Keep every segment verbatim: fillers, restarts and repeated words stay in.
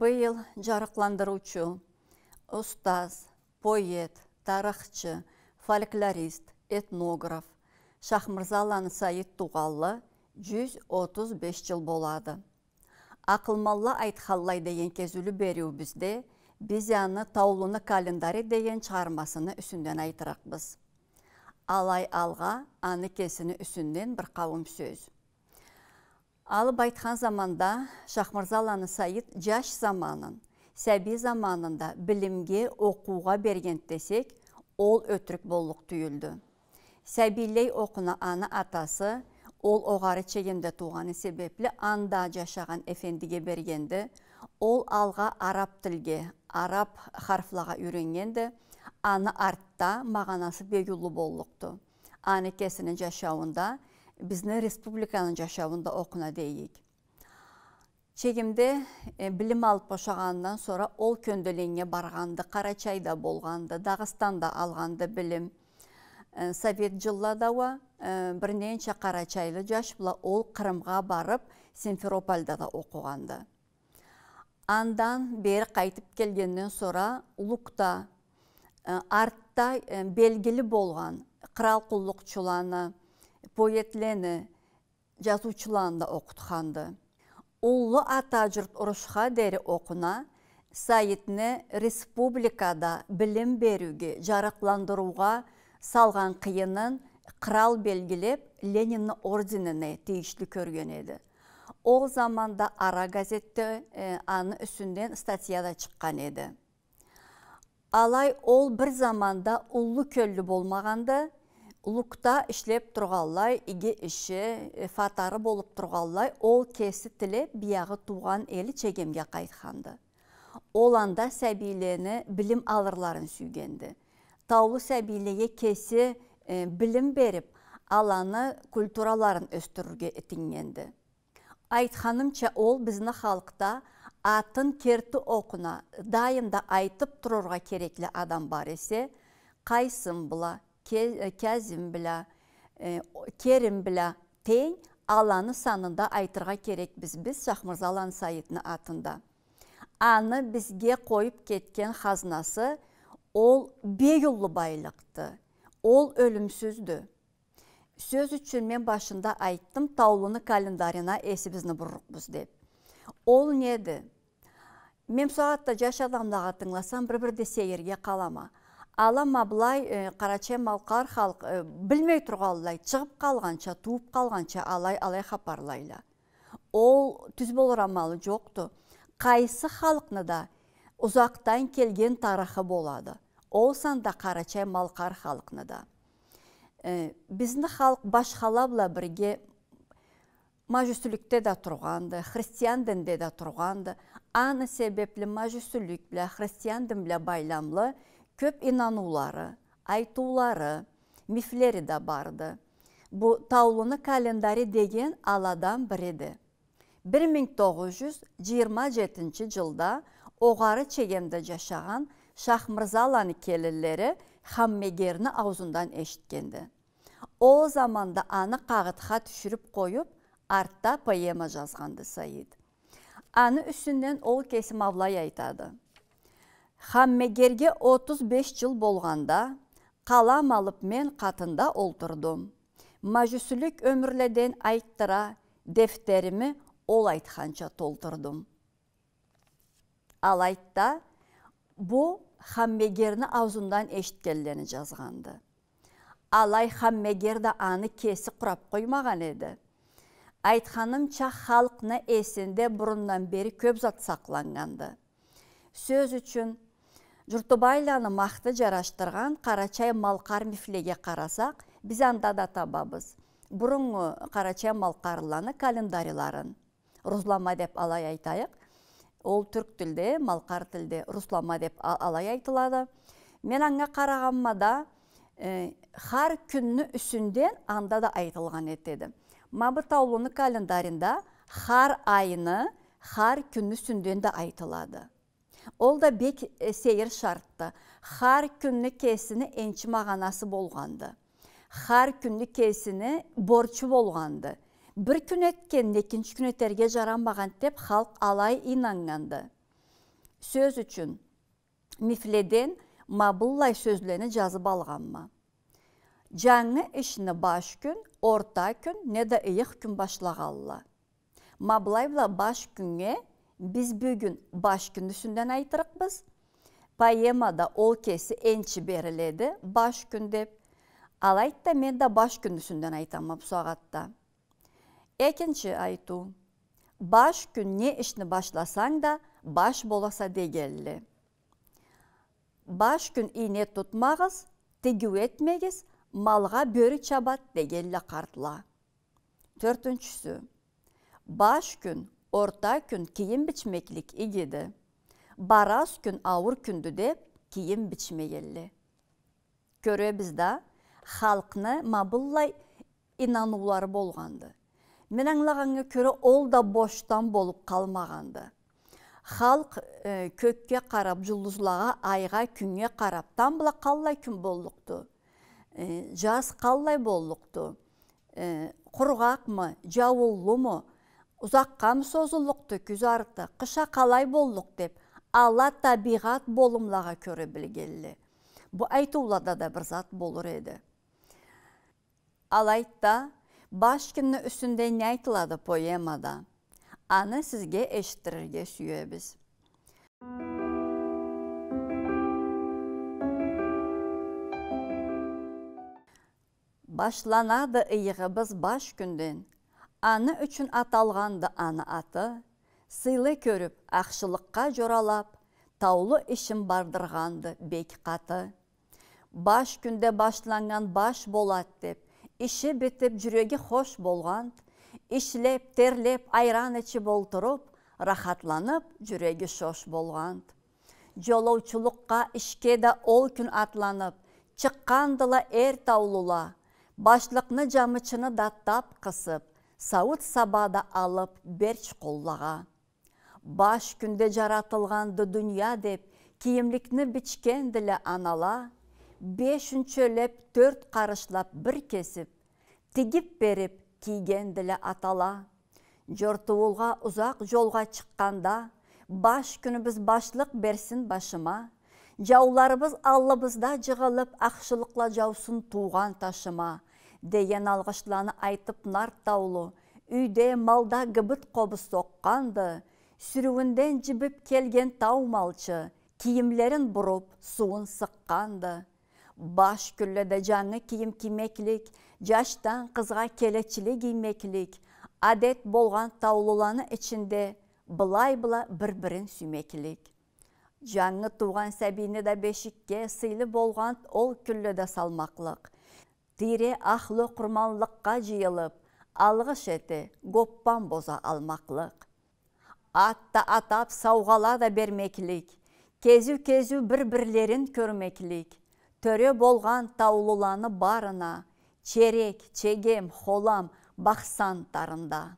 Быйыл джарыкъландырыучу, устаз, поэт, тарыхчы, фольклорист, этнограф Шахмырзаланы Саид туугъанлы джюз отуз беш джыл болады. «Акъылманла айтханлай» деген кезиулю бериуюбюзде биз аны «Таулуну календари» деген чыгъармасыны юсюнден айтырыкъбыз. Алай алгъа аны кесини юсюнден бир къауум сёз. Алып айтхан заманда, Шахмырзаланы Саид джаш заманын, сабий заманында билимге, окъуугъа берген десек, ол ётюрюк боллукъ тюйюлдю. Сабийлей окъуна аны атасы, ол Огъары Чегемде туугъаны себепли, анда джашагъан эфендиге бергенди. Ол алгъа араб тилге, араб харфлагъа юйреннгенди. Аны артда магъанасы бек уллу боллукъду. Аны кесини джашауунда, бизни республиканы джашауунда окъуна дейик. Чегемде, э, билим алып бошагъанындан сора ол Кёнделеннге баргъанды, Къарачайда болгъанды, Дагъыстанда алгъанды билим. Э, совет джыллада уа, э, бир ненча къарачайлы джаш бла ол Къырымгъа барып, Симферопольда да окъугъанды. Андан бери къайтып келгенден сора Улукъда, э, артда, э, белгили болгъан кърал къуллукъчуланы, поэтлени, джазыучуланы да окъутханды. Уллу Ата джурт урушха дери окъуна, Саидни республикада билим бериуге, джарыкъландырыугъа салгъан къыйынын кърал белгилеп, Ленинни орденине тийишли кёрген эди. Ол заманда «Ара» газетде, э, аны юсюнден статья да чыкъгъан эди. Алай ол бир заманда уллу кёллю болмагъанды, Улукъда ишлеп тургъанлай, иги иши, э, фатары болуп тургъанлай, ол кеси тилеп, биягъы туугъан эли Чегемге къайтханды. Ол анда сабийлени билим алырларын сюйгенди. Таулу сабийлеге кеси, э, билим берип, аланы культураларын ёсдюрюрге итиннгенди. Айтханымча, ол бизни халкъда атын керти окъуна, дайым да айтып турургъа керекли адам бар эсе, Къайсым бла, Ке-, э, Кязим бла, э, о-, Керим бла тенг, аланы санында айтыргъа керекбиз биз Шахмырзаланы Саидни атын да. Аны бизге къоюп кетген хазнасы, ол бек уллу байлыкъды. Ол ёлюмсюздю. Сёз ючюн, мен башында айтдым, «Таулуну календарына» эсибизни бурурукъбуз деп. Ол неди? Мен бусагъатда джаш адамлагъа тынгыласам, бир-бирде сейирге къалама. Ала ма былай, э, къарачай-малкъар халкъ, э, билмей тургъанлай, чыгъып къалгъанча, тууп къалгъанча алай, алай хапарлайла. Ол тюз болур амалы джокъду. Къайсы халкъны да узакъдан келген тарыхы болады. Ол санда къарачай-малкъар халкъны да. Э, бизни халкъ башхала бла бирге маджусилюкде да тургъанды, христиан динде да тургъанды. Аны себепли маджусилюк бла, христиан дин бла байламлы кёп ийнаныулары, айтыулары, мифлери да барды. Бу «Таулуну календари» деген аладан бириди. Бир минг тогъуз джюз джыйырма джетинчи джылда Огъары Чегемде джашагъан Шахмырзаланы келинлери Хаммегерни аузундан эшитгенди. Ол заманда аны къагъытха тюшюрюп къоюп, артда поэма джазгъанды Саид. Аны юсюнден ол кеси ма былай айтады. Хаммегерге отуз беш джыл болгъанда, къалам алып мен къатында олтурдум. Маджусилюк ёмюрледен айтдыра, дефтерими ол айтханча толтурдум. Алайды да, бу Хаммегерни аузундан эшитгенлени джазгъанды. Алай Хаммегер да аны кеси къурап къоймагъан эди. Айтханымча, халкъны эсинде бурундан бери кёп зат сакъланнганды. Сёз ючюн, Джуртубайланы Махты джарашдыргъан къарачай-малкъар мифлеге къарасакъ, биз анда да табабыз буруннгу къарачай-малкъарлыланы календариларын. Рузлама деп алай айтайыкъ. Ол тюрк тилде, малкъар тилде рузлама деп а-, алай айтылады. Мен анга къарагъанма да, э, хар кюнню юсюнден анда да айтылгъан этеди. Ма бу Таулуну календаринда хар айны, хар кюнню юсюнден да айтылады. Ол да бек, э, сейир шартды. Хар кюнню кесини энчи магъанасы болгъанды. Хар кюнню кесини борчу болгъанды. Бир кюн этгенни экинчи кюн этерге джарамагъанды деп, халкъ алай ийнаннганды. Сёз ючюн, мифледен ма быллай сёзлени джазыб алгъанма. Джангы ишни баш кюн, орта кюн неда ыйых кюн башлагъалла. Ма былай бла баш кюннге биз бюгюн баш кюн юсюнден айтырыкъбыз. Поэмада ол кеси энчи бериледи, баш кюн деб. Алайды да, мен да баш кюн юсюнден айтама бусагъатда. Экинчи айтыу. Баш кюн не ишни башласанг да, баш боласа дегелле. Баш кюн ийне тутмагъыз, тигиу этмегиз, малгъа бёрю чабад дегелле къартла. Тёртюнчюсю. Баш кюн, орта кюн кийим бичмеклик игиди. Бараз кюн ауур кюндю деб, кийим бичмегелле. Кёребиз да, халкъны ма быллай ийнаныулары болгъанды. Мен ангылагъаннга кёре, ол да бошдан болуб къалмагъанды. Халкъ, э, кёкге къараб, джулдузлагъа, айгъа, кюннге къараб, тамбла къаллай кюн боллукъду? Э, джаз къаллай боллукъду? Э, къургъакъмы, джауунлуму, узакъгъамы созуллукъду кюз арты, къыш а къалай боллукъ деб, ала табийгъат болумлагъа кёре билгелле. Бу айтыулада да бир зат болур эди. Алайды да, баш кюнню юсюнде не айтылады поэмада? Аны сизге эшитдирирге сюебиз. Башланады ыйыгъыбыз баш кюнден, аны ючюн аталгъанды аны аты, сыйлы кёрюб, ахшылыкъгъа джоралаб, таулу ишин бардыргъанды бек къаты. Баш кюнде башланнган баш болад деб, иши битиб, джюреги хош болгъанд, ишлеб, терлеб, айран ичиб олтуруб, рахатланыб, джюреги шош болгъанд. Джолоучулукъгъа, ишге да ол кюн атланыб, чыкъгъандыла эр таулула, башлыкъны, джамычыны да таб къысыб, сауут-саба да алыб берч къоллагъа. Баш кюнде джаратылгъанды дуния деб, кийимликни бичгендиле анала, беш юнчелеб, тёрт къарышлаб бир кесиб, тигиб бериб кийгендиле атала. Джортууулгъа узакъ джолгъа чыкъгъанда, баш кюнюбюз башлыкъ берсин башыма, джауларыбыз аллыбызда джыгъылыб, ахшылыкъла джаусун туугъан ташыма, деген алгъышланы айтыб нарт таулу, юйде, малда гыбыт-къобуз сокъгъанды, сюрюуюнден джибиб келген тау малчы, кийимлерин буруб, сууун сыкъгъанды. Баш кюнледе джангы кийим киймеклик, джашдан къызгъа келечилик иймеклик, адет болгъан таулуланы ичинде былай бла бир-бирин сюймеклик. Джангы туугъан сабийни да бешикге сыйлы болгъанд ол кюнледе салмакълыкъ. Тийре ахлу къурманлыкъгъа джыйылыб, алгъыш эте, гоппан боза алмакълыкъ. Ат да атаб, саугъала да бермеклик, кезиу-кезиу бир-бирлерин кёрмеклик, тёре болгъан таулуланы барына, черек, чегем, холам, бахсан тарында.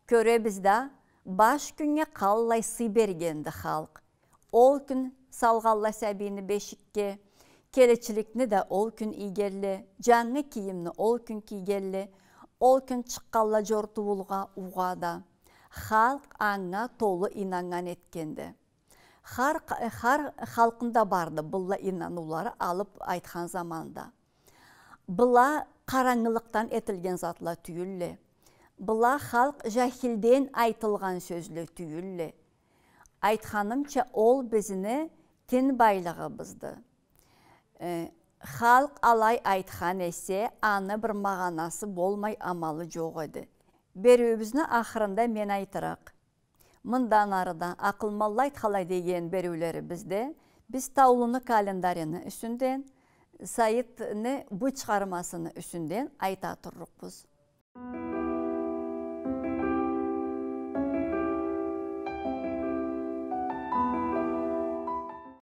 Кёребиз да, баш кюннге къаллай сый бергенди халкъ. Ол кюн салгъалла сабийни бешикге, келечиликни да ол кюн ийгелле, джангы кийимни ол кюн кийгелле, ол кюн чыкъгъалла джортууулгъа, уугъа да. Халкъ анга толу ийнаннган этгенди. Хар, хар халкъны да барды быллай ийнануулары алыб айтхан заманда. Была къарангылыкъдан этилген затла тюйюлле. Была халкъ джахилден айтылгъан сёзле тюйюлле. Айтханымча, ол бизни тин байлыгъыбызды. Э, халкъ алай айтхан эсе, аны бир магъанасы болмай амалы джокъ эди. Бериуюбюзню ахырында мен айтырыкъ. Мындан ары да «Акъылманла айтханлай» деген бериулерибизде биз Таулуну календарыны юсюнден, Саитни бу чыгъармасыны юсюнден айта турлукъбуз.